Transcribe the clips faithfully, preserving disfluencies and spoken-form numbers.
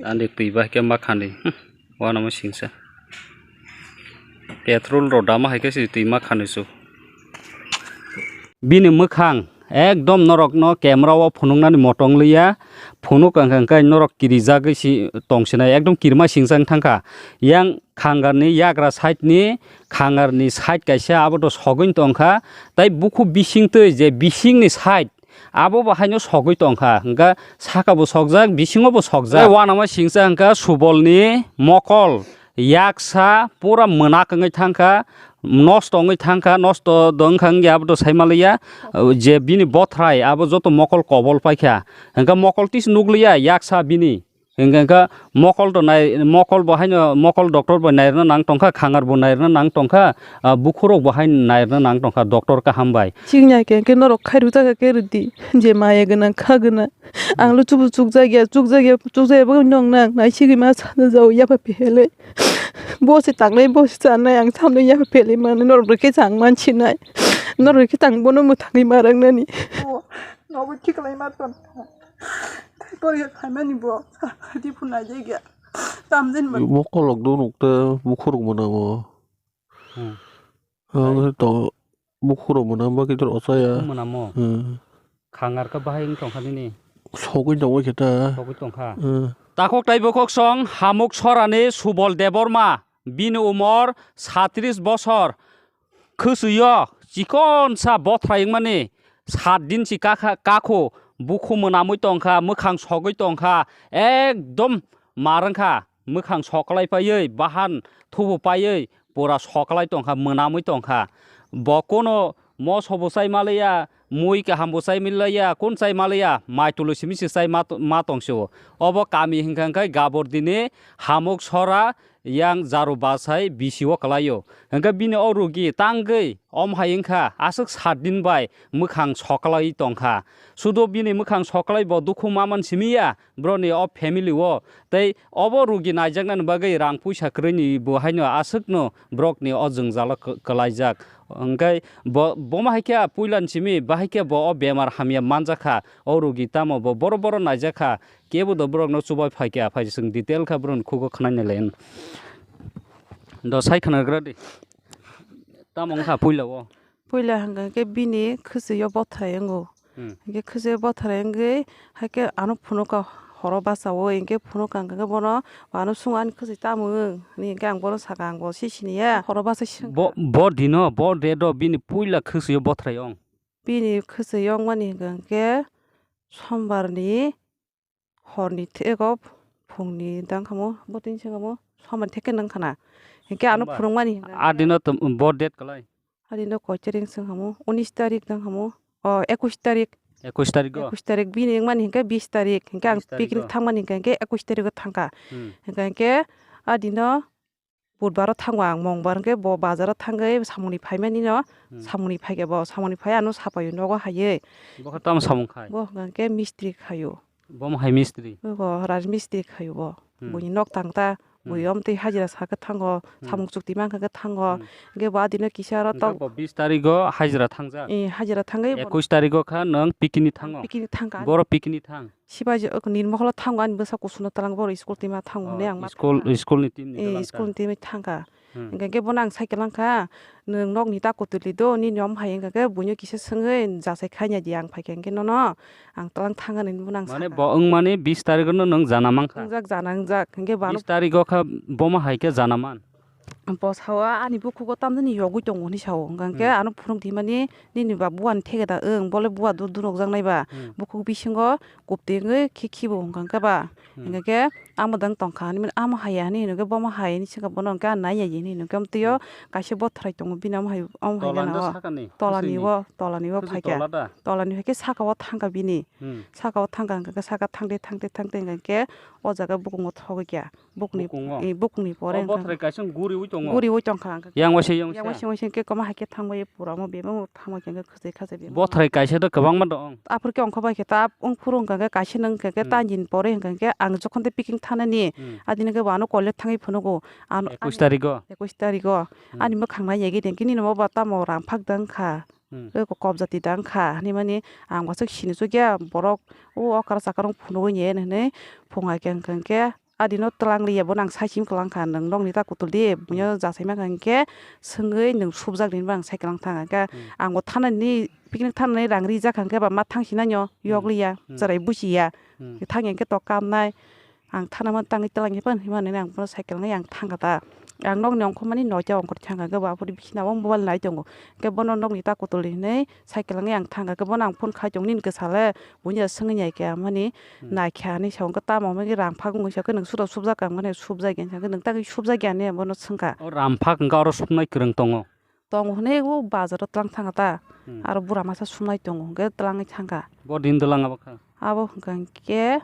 Ani twi bai khe ma khani. Hm, uanama singsa. Petrol rok dama hai khe se twi ma khani su. Bini mwkhang ekdom norokno camera o phunuknani motong liya. Phunuk ang khe norok kirijagwi si tongsinai, ekdom kirima singsa wng thangkha. Yang khangarni yagra side ni, khangarni side kaisa abo to sogwi tongkha. Tai bukhuk bising twi je bisingni side, abo bo haino sogwi tongkha, hwnkha saka bo sokjak, bisingo bo sokjak. Tei uanama singsa hwnkha subolni mokol, yaksa pura mwnak wngwi thangkha, nosto wngwi thangkha, nosto do wngkha wngya abo to saimanliya, je bini bothrai abo joto mokol kobol paikha, hwnkha mokol tisi nukliya yaksa bini. Hingke kha mokol to nai, mokol bo haino, mokol doctor bo nairwna nang tongkha, khangar bo nairwna nang tongkha, ah, bukhurok bo haino nairwna nang tongkha doctor kaham bai. Chiknai khe, khe norok khairok jaga khe rwdi, je maya gwnang, kha gwnang. Ang lo chubu chukjakya, chukjakya, chukjakya bagwi nong nang nai sigwi ma sana jao yapha phele. Bo se tangnai, bo se chanai, ang samno yapha phele mano, norok rw khe chang man sinai. Norok rw khe tang bono mwthangwi ma rang nani. Nogo thik lai ma ton. Poriya khaimani bo, di phunai de ge. Tamjin man. Mokolok do nuk te bukhurok mwnamo. Hmm. Ang to bukhurok mwnam ba kitor ochaya. Mwnamo. Hmm. Khangar ka bahai wng tongkha nini. Sogwi tongwi khe ta. Sogwi tongkha. Hmm. Takhok tai bokhok song Hamuk Sorani Subol Debbarma, bini umor satris bosor. Khwswio chikonsa bothrai wngmani sat din si kakha, kakho, bukhu mwnamwi tongkha, mwkhang sogwi tongkha, ekdom mar wngkha, mwkhang soklai paiwi, bahan thubu paiwi, pura soklai tongkha, mwnamwi tongkha. Bo kono moso bo chai maliya, mui kaham bo chai maliya, kun chai maliya, mai tulu simi se chai ma, ma tongsio. Obo kami hwnkha hwnkhe Gabor dini Hamuk Sora, yang jaru bachai bisio kwlaio. Hwnkhe bini o rugi tangwi om hai wngkha, aswk sat din bai mwkhang soklai tongkha. Sudo bini mwkhang soklai bo dukhu ma man simi ya, borokni o family o. Tei obo rugi naijaknani bagwi rang puisa kwrwini bo haino aswkno borokni o jwngjalo kwlaijak. Hwnkhe bo, bomo hai khe puilani simi, bahai khe bo o bemar hamya manjakha. O rugi tamo bo boro boro naijakha. Kebo do borokno chubai phai kha, phai chwng detail kha borokni khugo khwnai nai lai. Do sai khwnagra di. Tamo wngkha puila o? Puila hwnkha khe bini khwswio bothrai wngo. Hmm. Hwnkhe khwswio bothrai wngwi haikhe ano phunukha horo bachao, hinkhe phunukha hwnkha khe bono ano swng ani khwswi tamo wng hwnwi hinkhe ang bono sakha, ang bo se siniya horo bacha swngkha. Bo, bo dino, bo date o bini puila khwswio bothrai wng? Bini khwswio wngmani hwnkha khe sombarni horni thego phungni dang khamo, bo tini sengamo somani theke nang khana. Hinkhe ano phunukmani hwnkha. A dino to bo date kwlai? A dino koi tarik seng khamo? Unis tarik dang khamo? O, ekush tarik. Ekush tarik o? Ekush tarik bini wngmani hinkhe bis tarik. Hinkhe ang bis tarik picnic o thangmani hinkhe, hinkhe ekush tarik o thangkha. Hmm. Hinkhe, hinkhe a dino Budbar o thango ang, Mongbar hwnkhe bo bazar o thangwi samungni phaimani no, hmm, samungni phaikhe bo, samungni phai ano sapaio nogo haiwi. Bo khe tamo samung khai? Bo hwnkha khe mistri khaio. Bo mo hai mistri? Bo raj mistri khaio bo. Hmm. Buini nok tang ta, hmm, bui omtwi hajira sakhe thango, hmm, samung chukti mankha khe thango. Hmm. Hwnkhe bo adino kisa aro. Hwnkhe tok bo bis tarigo hajira thangjak? Eh, hajira thangwi bo. Ekush tarigo kha nwng pikini thango? Pikini thangkha. Boro pikini thang? Sibaji ok nini mokolo thango ani bwsa kusuno twlang boro school tima thango hwnwi ang ma school, thangkha. School ni team ni eh, twlang school ta? Ni team thangkha. Hmm. Hwnkhe bono ang cycle langkha, "Nwng nokni ta kutuli do, nini om hai," hwnkha khe buino kisa swngwi jasai khaina di ang phaikha hwnkhe nono ang twlang thangani bono ang mane sakha. Bo wngmani bis tarikh no nwng jana mankha? Wngjak, jana wngjak. Hwnkhe bono bis tarikh o kha bomo hai khe jana man? Bo sao ani bukhugo tamjani yogwi tongo hwnwi sao. Hwnkha khe hmm, ano phunuk di mani nini ba buani theke da wng, bole bua do dunok jak nai ba. Hmm. Bukhuk bisingo kuptwi wngwi khe khibo hwnkha khe ba. Hmm. Hwnkha khe amo dang tongkha hinwi mani amo haya hinwi hwnkhe bomo hai hinwi swngkha bono hwnkhe ah nai ya hinwi hwnkhe amtwio hmm, kaisa bothrai tongo bini amo hai, amo hai gana o. Tolani o, tolani o phaikha. Tolani hai khe saka o thangkha bini. Hmm. Saka o thangkha hwnkha khe saka thangde thangde thangde hwnkha khe o jaga bukungo thogwi kha. Bukni, bukungo? Eh, bukni pore o hwnkha bothrai kaisa guriwi tongo? Guriwi tongkha hwnkha. Yang waisa, yang waisa? Yang waisa, yang waisa hwnkhe kwma hai khe thangbai pura omo bebak thangbai khe khwchai khachai bebak. Bothrai kaisa do kwbangma dong? Aphuru khe ongkha bai khe ta wng phuru hwnkha khe kaisa nwng hwnkha khe hmm, ta din pore hwnkha khe ang jokhon tei picnic thanani hmm, adini khe bo ano college thangwi phunugo. Ano ekush tarikh o? Ekush tarikh o. Hmm. Ani mwkhang nai yagwi tongkhe nini mo ba tamo rang phak da wngkha. Hmm. Eko kobjati da wngkha, hinwi mani ang wasuk sini chukya borok o okra chakra rok phunugwi nai hinwi phunga khe wngkha khe adino twlang liya bono ang saichim kwlang kha, nwng nokni ta kutul di, buino Hmm. jasaima kha hwnkhe swngwi nwng subjak nini bo ang sai kwlang thang kha. Hmm. Ang bo thanani picnic thanani rang rijak kha hwnkhe ba ma thang sinai no yok Hmm. liya, Hmm. chwrai buchi ya. Hmm. Thang ya khe tok kam nai. Ang thana man tangwi twlang ya phan hinmani ang bono cycle ngai ang thang kha ta. Ang nokni ongkhormani noita ongkhor thang kha, hwnkhe bo aphuru bisina o mobile nai tongo. Hwnkhe bono nokni ta kutul hinwi cycle ngai ang thang kha, hwnkhe bono ang phone khai tongo nini kwsa le, buini swngwi nai khe, amani Hmm. nai kha hinwi sa, hwnkhe tamo hwnwi rang phak wngwi sa, hwnkhe nwng suda subjak kha, hwnkhe nwng subjak ya, hwnkhe nwng tangwi subjak ya hinwi bono swngkha. O rang phak wngkha oro sumnai kwrwng tongo. Tongo hwnwi o bazaro twlang thangkha ta. Hmm. Aro bura masa sumnai tongo, hwnkhe twlangwi thangkha. Bo din twlang abo kha? Abo hwnkha hwnkhe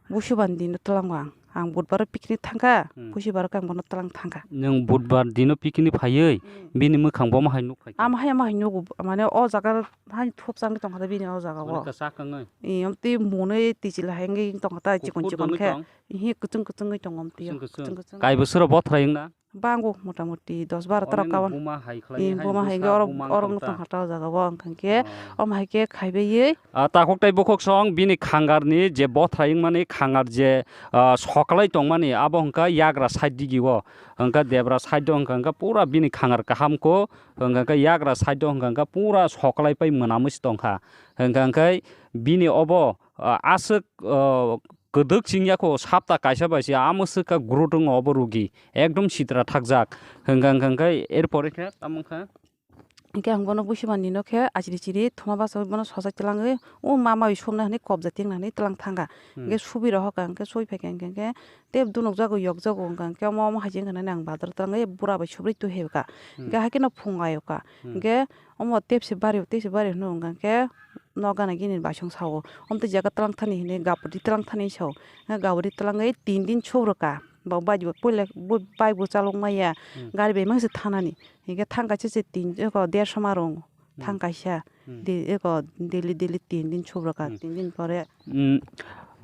busuban dino twlango ang. Ang budbaro picnic thangkha, Hmm. busubar khe ang bono twlang thangkha. Nwng budbar dino picnic phaiwi Hmm. bini mwkhang bo ma hai nuk phaikha? Ama hai, ama hai nugo, mane o jaga hai thopsa wngwi tongkha ta bini o jaga o. Mane kwchak wngwi? Ee, omtwi mwnwi twichila hai wngwi tongkha ta chikon chikon khe. Kuphur wngwi tong? Ee, kwchwng kwchwngwi tongo omtwi o. Kwchwng kwchwng. Kwchwng kwchwng. Kaibo sero bothrai wngna? Bango motamoti dos baro Oro tarak kawan. Buma hai khlai Ee, hai buma hai bwsa khe oro, buma oro wng wng tong ta? Tongkha ta o jaga o, wng kha khe Ah. omo hai khe khaibai ye. Ah, takhuk tai bukhuk song bini khangarni je bothrai wngmani khangar je, ah, soklai tongmani abo hwnkha yagra side digi o. Hwnkha debra side o hwnkha hwnkha pura bini khangar kaham ko, hwnkha hwnkha yagra side o hwnkha hwnkha pura soklai pai mwnamwi se tongkha. Hwnkha hwnkhe bini obo, ah, aswk, ah, kwdwk chingya kho, sapta kaisa bai se amo swkha growth wng obo rugi, ekdom sitra thakjak. Hwnkha hwnkha hwnkhe er pore khe tamo wngkha? Hwnkhe ang bono busiba nino khe achiri chiri thoma bachaui bono sochai twlangwi, o mama bai somnai hwnwi kobjak tengna hwnwi twlang thangkha. Hmm. Hwnkhe subi rohorkha, hwnkhe sui phaikha, hwnkhe, hwnkhe tei dunukjago yokjago, hwnkha hwnkhe omo, omo hai se wngkha nini ang bazar twlangwi bura bai subri tuhi phaikha. Hmm. Hwnkhe haikhe no phunga yokha. Hmm. Hwnkhe omo tepsi bari, tepsi bari hwnwi hwnkha hwnkhe nok gana gini bai song sao. Omo tei jaga twlang thani hinwi gaburi twlang thani sao. Hwnkhe gaburi twlangwi tin din suk rwkha. Bo bai bo puila bo bai bo chalok maya. Hmm. Gari bai mangsa thanani. Hwnkhe thang kaisa se tin, eko derso ma rwngo. Hmm. Thang kaisa. Hmm. Di, eko daily, daily tin din suk rwkha. Hmm. Tin din pore. Hmm.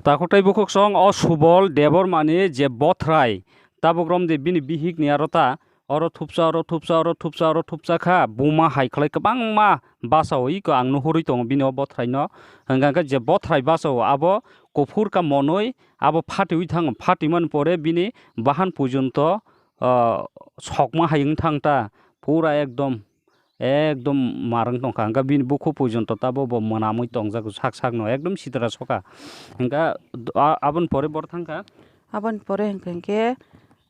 Takhuk tai bukhuk song o Subol Debbarmani je bothrai. Tabuk romde bini bihik ni aro ta. Oro thupsa, oro thupsa, oro thupsa, oro thupsa kha, buma hai khlai kwbangma bachao iko ang nuhurwi tongo bini o bothraino. Hwnkha hwnkhe je bothrai bachao abo kuphur ka monwi abo phatiwi thango, phatiman pore bini bahan pujonto, ah, sokma hai wng thang ta, pura ekdom, ekdom marwng tongkha. Hwnkha bini bukhu pujonto tabo bo mwnamwi tongjak sak sakno, ekdom sitra sokha. Hwnkha a-, aboni pore bor thangkha? Aboni pore hwnkha hwnkhe,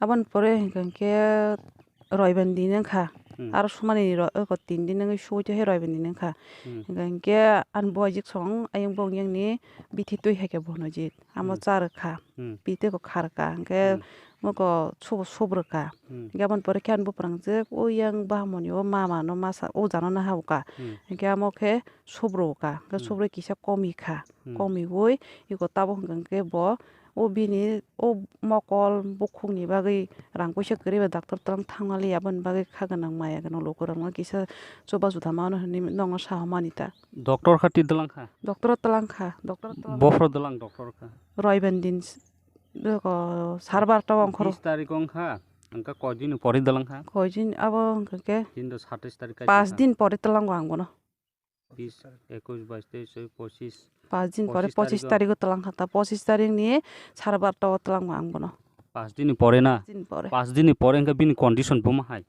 aboni pore hwnkha hwnkhe, Roibar din wngkha. Hmm. Aro sumani ro-, eko tin din wngwi sui tei Roibar din wngkha. Hmm. Hwnkha hwnkhe ani bo jik song ayang bo wngya ni bithi twi hai khe bono jik. Amo Hmm. cha rwkha. Hmm. Bithi ko kha rwkha. Hwnkhe Hmm. moko subo sub rwkha. Hmm. Hwnkhe aboni pore khe ani buprang jik o yang bahamoni o mama no masa o jano naha uka. Hmm. Hwnkhe amo khe sub rwkha. Hwnkhe Hmm. sub rwi kisa komi kha. Hmm. Komiwi eko tabuk hwnkha hwnkhe bo o bini o mokol bukhukni bagwi rang puisa kwrwi ba doctor twlang thangmali aboni bagwi kha gwnang maya gwnang lukurokno kisa chuba juda mano hwnwi nokno sahomani ta. Doctor kha twi twlang kha? Doctor twlang kha, doctor twlang. Bophro twlang doctor kha? Roibar din s-, eko sar barta ongkhoro. Bis tarik wngkha, wngkha koi din pore twlang kha? Koi din abo wngkha khe? Din do satais tarik kaisa. Pas din pore tlango ang bono. Bis, ekus, bais, teis, chobis, pochis. Pas din pore pochis pochis tarik o. Tarik o twlang kha ta, pochis tarik ni sar barta o twlang ma ang bono. Pas din ni pore na? Pas din pore. Pas din ni pore hwnkhe bini condition buma hai?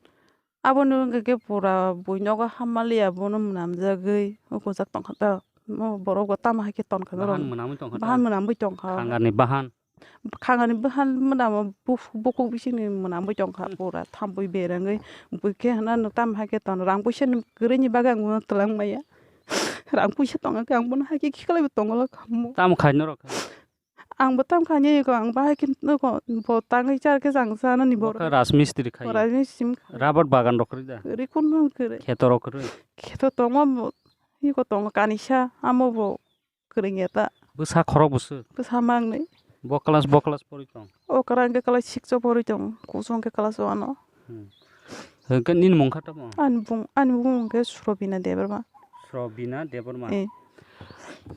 Abo ni wngkha khe pura bui nogo hamma liya bono mwnamjagwi ukujak tongkha ta. Mo borok bo tamo hai khe tonkha norok. Bahan mwnamwi tongkha ta? Bahan mwnamwi tongkha. Khangar ni bahan. Khangar ni bahan mwnamo buf-, bukhuk bising ni mwnamwi tongkha pura thambwi berengwi. Bui khe hwnna nwng tamo hai khe tong rang puisa ni kwrwi ni bagwi ang bono twlang maya. Rang puisa tongkha khe ang bono hai khe khiklai bo tongla kha mo. Tamo khai norok kha? Ang bo tamo khai ni ko ang bahai khe nugo bo tangwi char khe jang sa nani bo. Bo khe rajmistri khai. Rajmistri sim khai. Rubber bagan rok kwrwi da? Kwrwi kun mang kwrwi. Kheto rok kwrwi? Kheto tongma bo iko tongo kanisa amo bo. Kwrwngya ta. Bwsa khorok bwswk? Bwsa mangnwi. Bo class, bo class pori tong? O kwrang khe class six o pori tong, kusung khe class one o. Hmm. Hwnkhe nini mung kha tamo? Ani bung, ani bung hwnkhe Srobina Debbarma. Srobina Debbarma. Eh.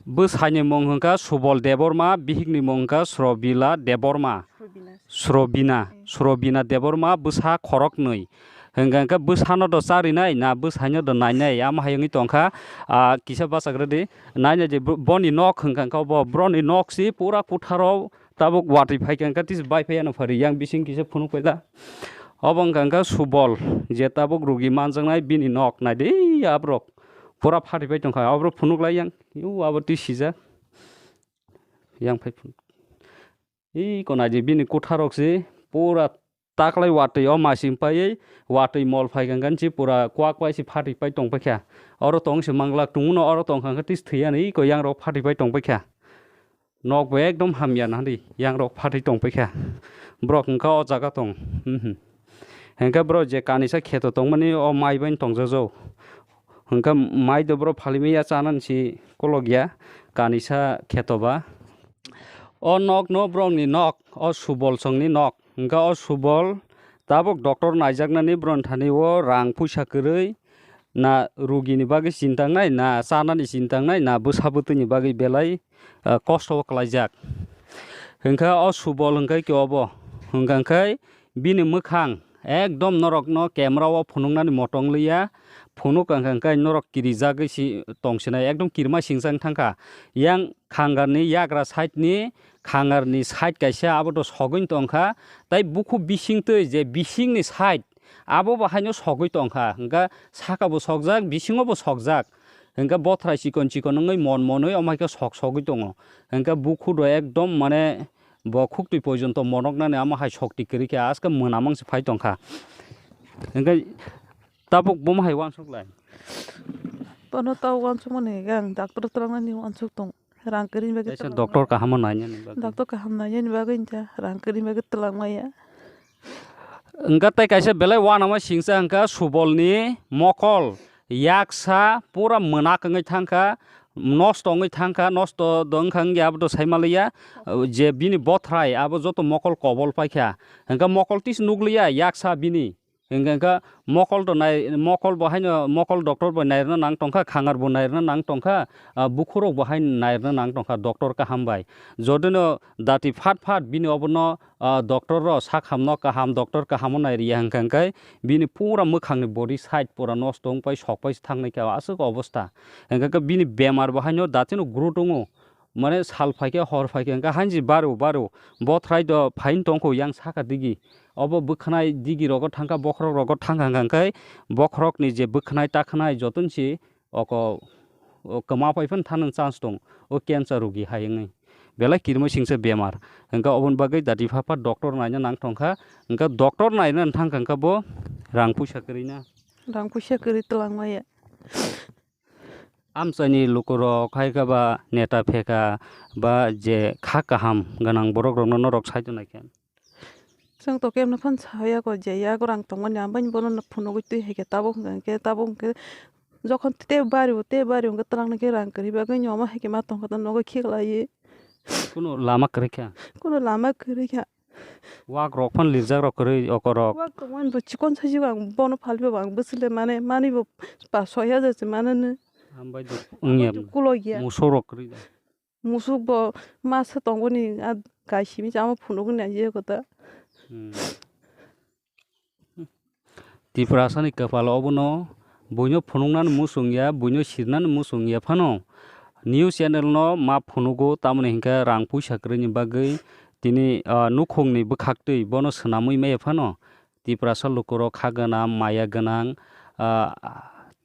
Bwsaini mung hwnkha Subol Debbarma, bihikni mung hwnkha Srobila Debbarma. Srobina. Srobina, eh. Srobina Debbarma bwsa khoroknwi. Hwnkha hwnkhe bwsano do charinai na bwsaino do nainai, amo hai wngwi tongkha. Ah, kisa bachak rwdi, nainai je bo-, boni nok hwnkha hwnkhe bo, boroni nok si pura kutharo tabuk watwi phaikha hwnkhe tisi bai phaiya no phari, yang bising kisa phunuk paila. Obo hwnkha hwnkhe Subol, je tabuk rugi manjaknai bini nok, naidi aborok pura phatwi pai tongkha, aborok phunuk lai yang, u abo twi sijak. Yang phai phun-, iko naidi bini kutharok se pura taklai watwi o masing paiwi watwi mol phai kangkha se pura kwak pai se phatwi pai tong paikha. Oro tong se manglak tongmano, oro tong kha khe tis thwi yani iko yang rok phatwi pai tong paikha. Nok bo ekdom hamya nahdi, yang rok phatwi tong paikha. Borok hwnkha o jaga tong. Mhm. Hwnkhe borok je kanisa kheto tongmani o mai bai tongjago. Hwnkhe mai do borok phalimaya chanani si kolokya kanisa kheto ba. O nok no borokni nok, o Subol songni nok. Hwnkhe o Subol tabuk doctor naijaknani borokni thani o rang puisa kwrwi na rugini bagwi sintangnai, na chanani sintangnai, na bwsa bwtwini bagwi belai, ah, kosto o kwlaijak. Hwnkhe o Subol hwnkhe khe obo, hwnkha khe bini mwkhang ekdom norokno camera o phunuknani motong liya, phunuk hwnkha khe norok kirijagwi si tongsinai, ekdom kirima singsa wng thangkha. Yang khangarni yagra side ni, khangarni side kaisa abo to sogwi tongkha, tai bukhuk bising twi je bisingni side abo bo haino sogwi tongkha, hwnkha saka bo sokjak, bisingo bo sokjak, hwnkha bothrai chikon chikon wngwi mon monwi omo hai khe sok sogwi tongo, hwnkha bukhuk do ekdom mane bo khuktwi poijonto monoknani amo hai sokti kwrwi khe aske mwnamang se phai tongkha, hwnkhe tabuk bomo hai uansuk lai. Bono tau uansukmani hwnkhe ang doctor twlangnani uansuk tong. Rang kwrwini bagwi kaisa twlang doctor maya. Kahamo nainani bagwi. Doctor kaham nainani bagwi hwnkhe rang kwrwini bagwi twlang maya. Hwnkhe tei kaisa belai uanama singsa hwnkhe Subolni mokol yaksa pura mwnak wngwi thangkha, nosto wngwi thangkha, nosto do wngkha wngya abo do sai manliya, je bini bothrai abo joto mokol kobol paikha, hwnkhe mokol tis nukliya yaksa bini. Hingke hingke mokol to nai, mokol bo haino, mokol doctor bo nairwna nang tongkha, khangar bo nairwna nang tongkha, ah, bukhurok bo haino nairwna nang tongkha doctor kaham bai. Jodino dati phat phat bini obono, ah, doctor ro sak hamno kaham, doctor kaham o nairiya hingka hingke bini pura mwkhangni body side pura nosto wngpai sokpai se thangnaikha aswk obostha. Hingke hingke bini bemar bo haino datino guru tongo. Mane sal phaikhe hor phaikhe hwnkhe hanji baru baru bothrai do phain tongkho yang saka digi. Obo bwkhanai digi rogo thangkha, bokhorok rogo thangkha hwnkhe bokhorokni je bwkhanai takhanai jotonsi oko o kwma phaiphano thanani chance tong, o cancer rogi hai wngwi. Belai kirima singsa bemar. Hwnkhe oboni bagwi dati phapha doctor naina nang tongkha. Hwnkhe doctor naina thangkha hwnkhe bo rang puisa kwrwina. Rang puisa kwrwi twlang maya. Amchaini lukurok, hai khe ba neta pheka, ba je kha kaham gwnang borokrokno norok sai tonai khe. Chwng to kemno phano sa ya ko, je yago rang tongmani, ang bai bono phunugwi twi hai khe tabuk hwnkha hwnkhe, tabuk hwnkhe jokhon tei bari o, tei bari o hwnkhe twlang nai khe rang kwrwi bagwi omo hai khe ma tongkha, nogo khiklaiwi. Kuno lama kwrwi kha? Kuno lama kwrwi kha. Wak rok phan lijak rok kwrwi okorok. Wak tongmani bo chikon saijak, ang bono phalwi bo ang bwswk le mane, mani bo pa soi hajar se manani. Hambai do wngya. Kulo ya. Musuk rok kwrwi da. Musuk bo masa tongoni a gai simi chama phunuk ni aje kota. Hmm. Tiprasani kwpal obono buino phunuknani muchung ya, buino sirnani muchung ya phano. News channel no ma phunugo, tamoni hinkhe rang puisa kwrwini bagwi tini, ah, nukhungni bwkhaktwi bono swnamwi maya phano. Tiprasa lukurok kha gwnang, maya gwnang, ah,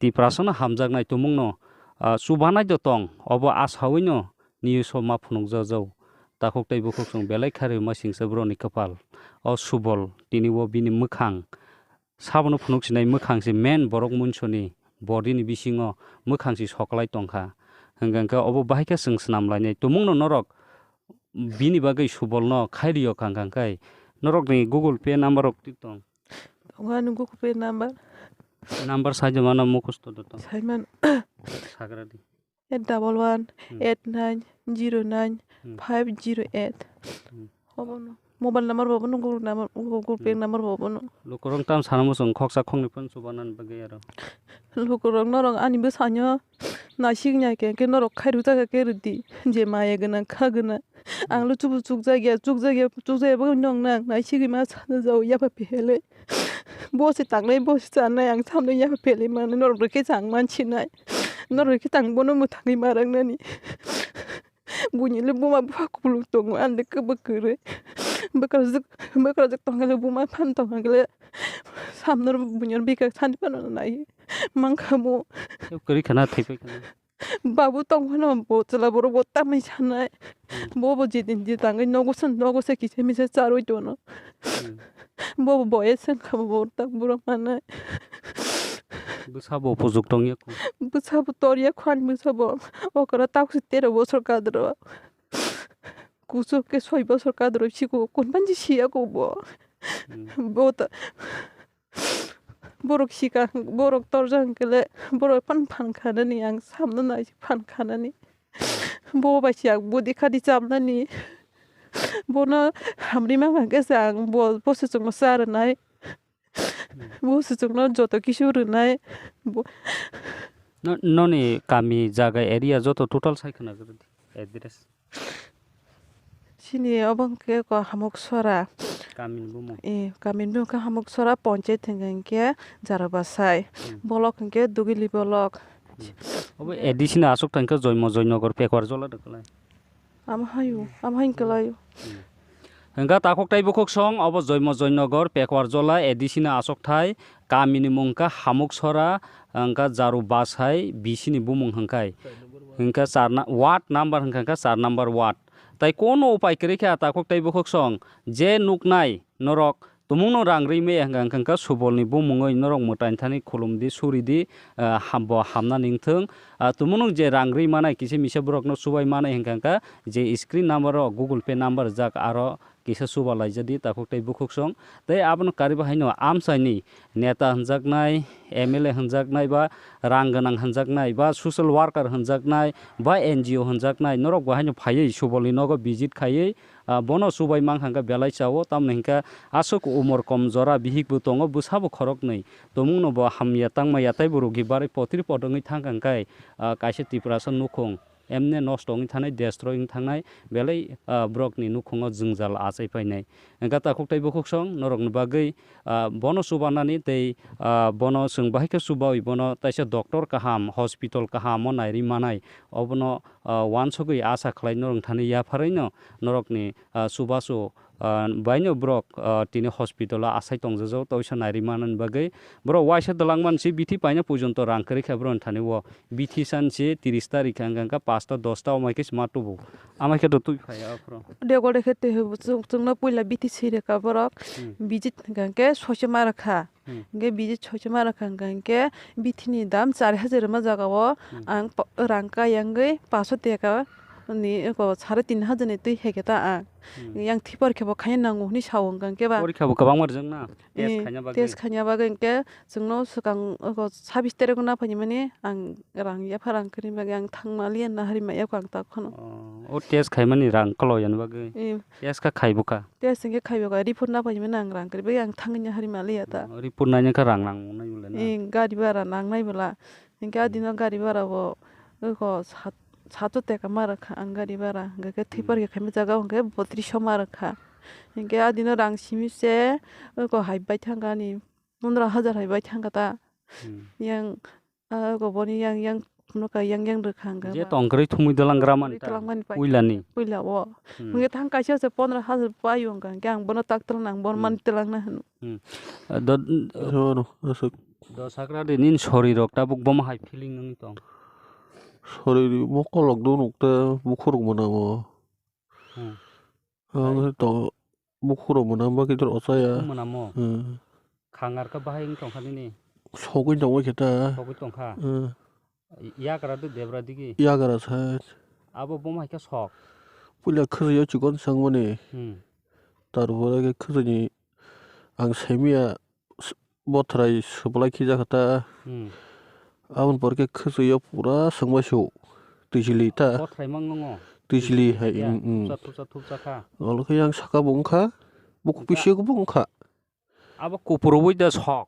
Tiprasano hamjaknai tumungno, ah, chubanai do tong, obo asawino news o ma phunukjajao. Takhuk tei bukhuk chwng belai kharwi ma singsa borokni kwpal. O Subol, tini o bini mwkhang. Sabono phunuk sinai mwkhang se main borok munsoni body ni bisingo mwkhang se soklai tongkha. Hwnkha hwnkhe obo bahai khe chwng swnam lainai. Tumungno norok bini bagwi Subolno khai rio kha hwnkha hwnkhe norokni Google Pay number rok tik tong. Tongo ani Google Pay number. Number sai de mano mukhusto do tong. Saiman. Sagra di. Eight double one, hmm, eight nine zero nine, hmm, five zero eight. Hmm. Obono. Mobile number bo bono, Google number, Google Pay, hmm, number bo bono. Lukurok tam sana muchung khoksa khoknwi phone chubanani bagwi aro. Lukurok norok ani bwsano naisik nai khe, khe norok khai rwjak khe rwdi. Je maya gwnang, kha gwnang. Hmm. Ang lo chubu chukjak ya, chukjak ya, chukjak ya, bo nong nang naisigwi ma sana jao, yaba pehele. Bo se tangnai, bo se chanai, ang samno yapha peli mani, norok rikhe chang mansinai. Norok rikhe tang bono mwthangwi ma rang nani. Buini le buma bupha kupulung tongo, ang le kwbwi kwrwi. Bwkrajwk, bwkrajwk tongkhe le buma phan tongkhe le samno buini bikha sani phano nai. Mankha mo. Kwrwi khana, thwipai khana. Babu tong phano bo chwla borok bo tamni sanai. Hmm. Bo bo jidin jitangwi nogo se nogo se kisa misa charwi tono. Hmm. Bo bo boyes wngkha bo tak borok manai. Bwsa bo pujok tongya kho. Bwsa bo torya kho ani bwsa bo. Okora taksi tero bosor kadro. Kuchuk ke soi bosor kadro siko kun banji siya ko bo. Hmm. Bo ta Borok sika, borok torjak hwnkhe le, borok phano phan khanani, ang samno nai phan khanani. Bo bai se ang budi khadi chamnani. Bono hamri mangkha khe se ang bo, bo se chwngno cha rwnai. Bo se chwngno joto kisu rwnai. Bo No-, noni kami, jaga, area joto total sai khna address. Chini obo hwnkhe ko Hamuksora. Kamini bumung? Eh, kamini bumung khe Hamuksora, ponchayat hwnkhe, hwnkhe Jarabasai. Hmm. Bolok hwnkhe Dugili bolok. Hmm. Obo A D C ni aswk thangkhe Joimo Joynagar Pekwar Jola de kwlai. Amo hayo, amo haino kwlaio. Hmm. Hwnkhe takhuk tei bukhuk song obo Joimo Joynagar Pekwar Jola A D C ni aswk thai, kamini mung khe Hamuksora, hwnkhe Jarabasai B C ni bumung hwnkhai. Hwnkhe char na-, ward number hwnkha khe char number ward. Tai kono upai kwrwi khe a takhuk tei bukhuk song je nuknai norok tumungno rang rwi maya hwnkha hwnkha khe Subolni bumungwi norok mwtai thani khulumdi suridi, ah, ham-, bo hamna ningthwng. Ah, tumungno je rang rwi manai kisa misa borokno chubai manai hwnkha hwnkha je screen number o Google Pay number rijak aro kisa chuba laijadi takhuk tei bukhuk song. Tei abono kariba haino amchaini neta hwnjaknai, M L A hwnjaknai, ba rang gwnang hwnjaknai, ba social worker hwnjaknai, ba N G O hwnjaknai, norok bo haino phaiwi Subolni nogo visit khaiwi, ah, bono chubai mankha hwnkhe belai chao, tamni hwnkhe aswk umor kom jora bihik bo tongo, bwsa bo khoroknwi, tumungno bo hamya tangmaya tei bo rogi barwi potri pot wngwi thangkha hwnkhe, ah, kaisa Tiprasa nukhung. Emne nosto wngwi thanai, destroy wngwi thangnai, belai, ah, borokni nukhungo jwngjal achai painai. Hwnkhe takhuk tei bukhuk song norokni bagwi, ah, bono chubanani tei, ah, bono chwng bahai khe chubawi bono taisa doctor kaham, hospital kaham o nairwi manai, obono, ah, uansugwi acha khlai norok thani yapharwino norokni, ah, chubachu ah, baino borok, ah, tini hospital o asai tongjajak, toisa nairwi manani bagwi. Borok uaisa twlangmani se bithi paina porjonto rang kwrwi kha borokni thani o. Bithi san se tris tarik kha, hwnkha hwnkha pasta dosta o mai khe se ma tubu. Amai khe to twi phai aphuru. Degore khe twi hwbu chwng, chwngno puila bithi swi rwkha borok. Hmm. Visit hwnkha hwnkhe soisa ma rwkha. Hmm. Hwnkhe visit soisa ma rwkha hwnkha hwnkhe bithini dam char hajar rwma jaga o. Hmm. Ang pa-, rang kayangwi paso teka ni eko sare tin hajar ni twi heke ta ang. Hmm. Yang thwi porikha bo khaina nango hwnwi sao hwnkha hwnkhe ba. Porikha bo kwbangma rijak na? Test Eh, khaina bagwi. Test khaina bagwi hwnkhe chwngno swkang eko sabis tarik o na phaimani ang rang yapha rang kwrwini bagwi ang thangma liya na hari ma eko ang ta kheno. Oh, o test khaimani rang kwlai yani bagwi? Eh. Test kha khaibo kha? Test hwnkhe khaibo kha, report na phaimani ang rang kwrwi bagwi ang thangwi hari ma liya ta. Oh, report naina kha rang nang nai bole na? Eh, gari bara nang nai bwla. Hwnkhe a Hmm. dino gari bara bo eko sat-, sato teka ma rwkha ang gari bara. Hwnkhe thwi Hmm. porikha khaima jaga o hwnkhe botris o ma rwkha. Hwnkhe a dino rang simi se eko hai bai thangkha ani pondro hajar hai bai thangkha ta. Hmm. Yang, ah, eko boni yang, yang phunukha yang, yang rwkha hwnkhe Je ba. Tong kwrwi thumwi twlang gra mani Kwrwi ta? Twlang mani pai. Puilani? Puila o. Hmm. Hwnkhe thang kaisa se pondro hajar pai o hwnkha hwnkhe ang bono tak twlang nang, bono Hmm. mani twlang na hwno. Hmm. Ah, do-, Ano, aswk. Do sakra de nini sori rok tabuk bomo hai feeling nung tong? Sori mokol rok do nuk te bukhuk rok mwnamo. Hmm. Ang Hai. To bukhuk rok mwnam ba kitor ochaya. Mwnamo? Hmm. Khangar ka bahai wng tong kha nini? Sogwi tong khe ta. Sogwi tong kha? Hmm. Yakra do debra digi? Yakra sa. Abo bomo hai khe sok? Puila khwrwi o chikon sangmani. Hmm. Tarpore khe khwrwini ang saimaya s-, bothrai swplai khijakha ta. Hmm. Aboni pore khe khwchwi o pura swngmaisu twisili ta. Bothrai mang nungo? Twisili hai, Ya, mm, mm. Thupsa, thupsa, thupsa kha. Olo khe yang saka bo wngkha, buku Wngkha. Bisingo bo wngkha. Abo kupurubui da sok.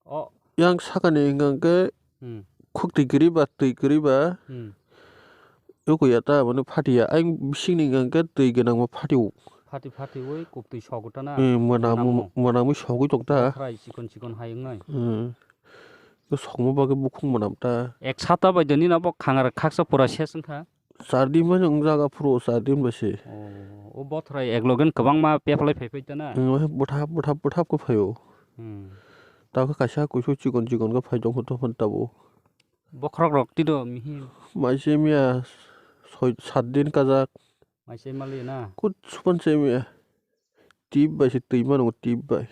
O. Yang sakani hwnkha hwnkhe Hmm. khuk twi kwrwi ba, twi kwrwi ba. Hmm. Eko ya ta, mane phatiya. Ayang bisingni hwnkha hwnkhe twi gwnangma phatio. Phati phati ui kuptwi sogo ta na. Eh, mwnam, mwnamo. Mwnamwi sogwi tong ta. Bokhrai chikon chikon hai wngnai. Hmm. Ko sogmo bagwi bukhung mwnam ta. Ek sata bai deni na bo khangar khaksa pura ses wngkha. Char din bai wng jaga phuru char din bai se. Oh, o bothrai ek logen kwbangma peplai phai phai ta na. Hmm, bwthap, bwthap, bwthap khe phaio. Hmm. Ta khe kaisa kuisu chikon chikon khe phai tong kho to phon tabo. Bokhorok rok twi do mihi. Mai se miya soi, sat din kajak. Mai se mali na. Kut supan se miya. Tip bai se twi mano tip bai.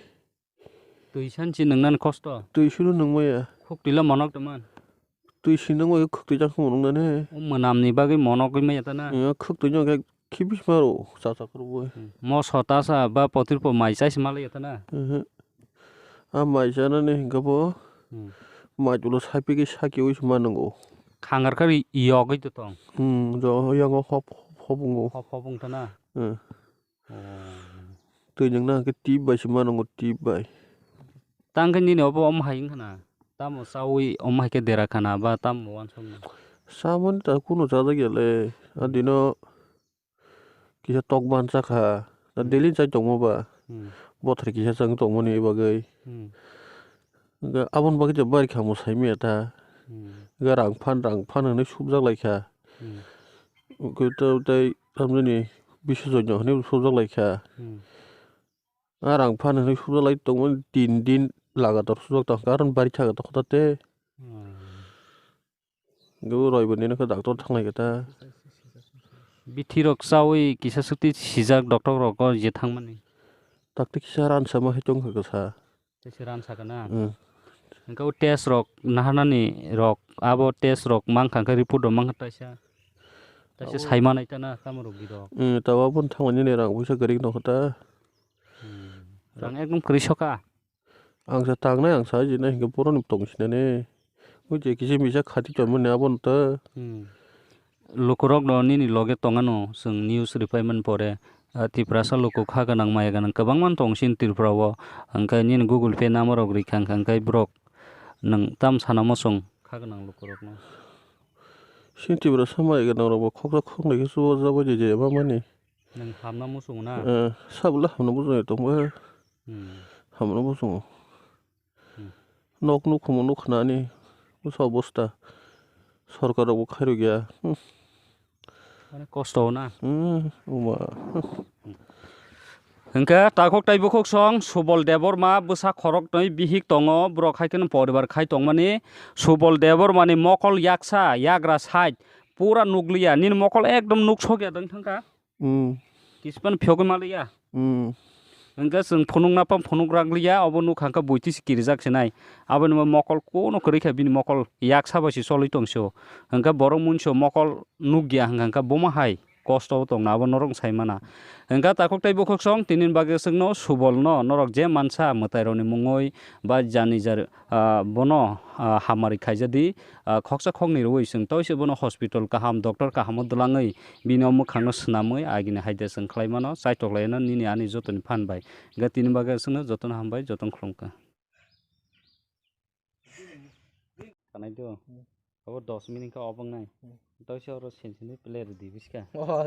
Twi san si nung nan kosto. Twi sunu nung maya. Khuk twi lo monok teman. Twi si nung maya khuk twi jang khum nung nane. O mwnam ni bagwi monok gwi maya ta na. Eh, khuk twi jang khe khibis maro cha cha khur boi. Hmm. Moso ta sa ba potir po mai chai si mali ta na. Mhm. A mai chana ni hingke bo. Hmm. Mai tulo sapi ke saki ui sima nungo. Khangar kari yogwi to tong. Hmm, jo yang hop hop hop ungo. Hop hop ung ta na. Hmm. Oh. Twi nungna hwnkhe tip bai se mano, tip bai. Tang khe nini obo omo hai wngkha na? Tamo chaui omo hai khe dera khana ba tamo uansukna? Samani ta kunu chajak ya le. A dino kisa tok ban cha kha. Na Hmm. Daily chai tongmo ba. Hmm. Bothor kisa chang tongmani bagwi. Hmm. Hwnkhe aboni bagwi je bari kha mo saimanya ta. Hmm. Hwnkhe rang phan, rang phan hwnwi subjak lai kha. Hmm. Hwnkhe to tei tamjani bisu joino hwnwi subjak lai kha. Hmm. A rang phan hwnwi subjak lai tongmani tin din lagatar subjak tong kha, aron bari kha tong kha te. Hmm. Hwnkhe bo roibani nokha doctor thanglai kha ta. Bithi rok chaui kisa swkti sijak doctor rok o je thangmani. Takti kisa ran sama hai tong kha sa. Tei se ran saka na. Hmm. Hwnkhe o test rok naharnani rok, abo test rok mankha hwnkhe report rok mankha taisa. Taisa abo sai manai ta na tamo rok di rok. Hmm, tabo aboni thangmani ni rang puisa kwrwi nokho ta. Hmm. Rang ekdom kwrwi soka. Ang sa tangnai, ang sa jinai hwnkhe boroni tong sinani. Ui je kisa misa khati tongmani abono ta. Hmm. Lukurokno nini loge tongano chwng news ripaimani pore, ah, Tiprasa luku kha gwnang maya gwnang kwbangma tong sini Tripura o, hwnkhe nini Google Pay number rok rikha hwnkhe borok nwng tam sana muchung kha gwnang lukurokno. Sini Tiprasa maya gwnang rokbo khoksa khoknwi khe chubajago je je ma mani. Nwng hamna muchungo na? Eh, sabole hamna muchungwi tongba. Hmm. Hamna muchungo. Hmm. Nok nukhumu nukhnani bwsa obostha. Sorkar rokbo khairokya. Hmm. Mane kosto na? Hmm, uma. Hwnkhe takhuk tai bukhuk song Subol Debbarma bwsa khoroknwi bihik tongo, borok hai kheno poribar khai tongmani. Subol Debbarmani mokol yaksa, yagra side, pura nukliya. Nini mokol ekdom nuksokya dwng thangkha. Hmm. Kispan phiyogwi maliya. Hmm. Hwnkhe chwng phunukna pha phunuk ragliya, obo nukha hwnkhe buitwi se kirijak se nai. Aboni bo mokol kuno kwrwi kha, bini mokol yaksa bai se cholwi tong se o. Hwnkhe borok munso mokol nukya hwnkha hwnkhe bomo hai kosto o tongna abo norok sai mana. Hwnkhe takhuk tei bukhuk song tini bagwi chwngno Subolno norok je mansa mwtairokni mungwi ba jani jar, ah, bono, ah, hamari khaijadi, ah, khoksa khoknwi rwui chwng tei se bono hospital kaham, doctor kahamo dwlangwi bini o mwkhangno swnamwi agini hai de chwng khlai mano, chaitok lai no nini ani jotoni phan bai. Hwnkhe tini bagwi chwngno jotono hambai, jotono khulumkha. Kanai do. Hmm. Abo dos minute khe obo wngnai. Hmm. Tei se oro senchini player di biska. Oh,